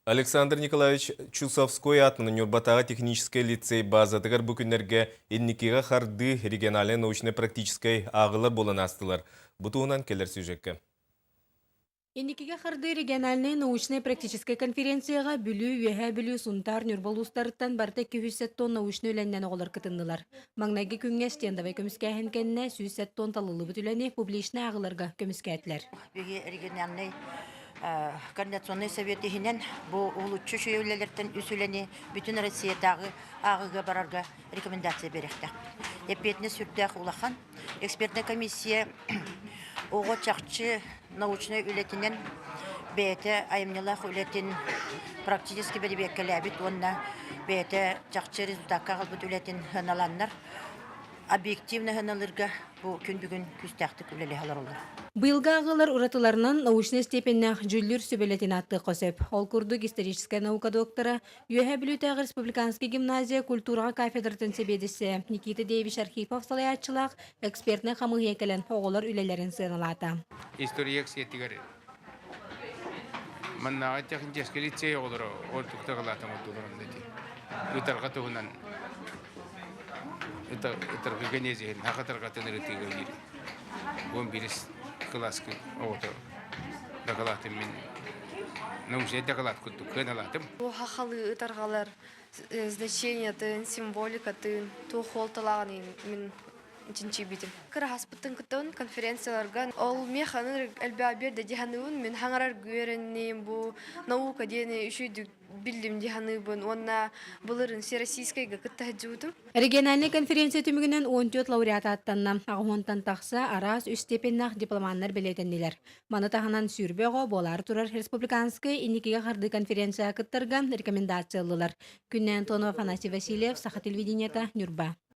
Александр Николаевич Чусовской аатынан Ньурбатааҕы техническэй лицей базатыгар бу күннэргэ инникигэ хардыы региональнай научнай-практическай ааҕыылар буолан аастылар. Бу туһунан кэлэр сюжекка. Инникигэ хардыы региональнай научнай-практическай конференцияҕа Бүлүү, Үөһээ Бүлүү, Сунтаар, Ньурба улуустарыттан барыта 207 тонна научнай үлэннэн оҕолор кытыннылар. Маҥнайгы күҥҥэ стендовай көмүскээһин кэннэ 107 тонн талыллыбыт үлэни публичнай ааҕыыларга көмүскээтилэр. Биһиги региональнай Координационнай совет иһинэн бу уһулуччу үчүгэй үлэлэртэн үс үлэни бүтүн Россиятааҕы ааҕыыга барарга рекомендация биэриэхтээх. Эппиэтинэс сүрдээх улахан. Экспертнэй комиссия оҕо чахчы научнай үлэтинэн бэйэтэ айымньылаах үлэтин практически бэрэбиэркэлээбит уонна бэйэтэ чахчы результакка аҕалбыт үлэтин сыаналааннар объективно сыаналыырга бу күн бүгүн күүстээхтик үлэлэһэ олороллор. Быйылгы ааҕыылар уратыларынан научнай степеннээх дьүүллүүр сүбэлэтин ааттыахха сөп. Ол курдук историческай наука доктора, Үөһээ Бүлүүтээҕи республиканскай гимназия культураҕа кафедратын сэбиэдиссэйэ Никита Деевич Архипов салайааччылаах экспертнэй хамыыһыйа кэлэн оҕолор үлэлэрин сыаналаата. История сиэтигэр маннааҕы техническэй лицей оҕолоро ордук тагылаатан ордуларым ити. Ытарҕа туһунан ытарҕа генезиһин хаха ытарҕатын ырытыыга биир 11 кылааска оҕото дакылаатын мин научнай дакылаат курдук кыаналаатым. Хахалыы ытарҕалар значениятын, символикатын, туох суолталааҕын мин чинчийбитим. Кыраһаспытын кытын конференцияларга ол механы элбэҕи биэрдэ дии саныыбын. Мин хаҥарар үөрэнним бу наука диэни үчүйдүк биллим дии саныыбын уонна былырын всероссийскайга кытта сылдьыбытым. Региональнай конференция түмүгүнэн 14 лауреат ааттанна. Аҕыһуонтан тахса араас үс степеннээх дипломаннар бэлиэтэннилэр. Маны таһынан сүүрбэ оҕо буолаары турар республиканскай инникигэ хардыы конференция кыттарга рекомендация ыллылар. Күннэ Антонова, Афанасий Васильев, Саха телевидениета, Ньурба.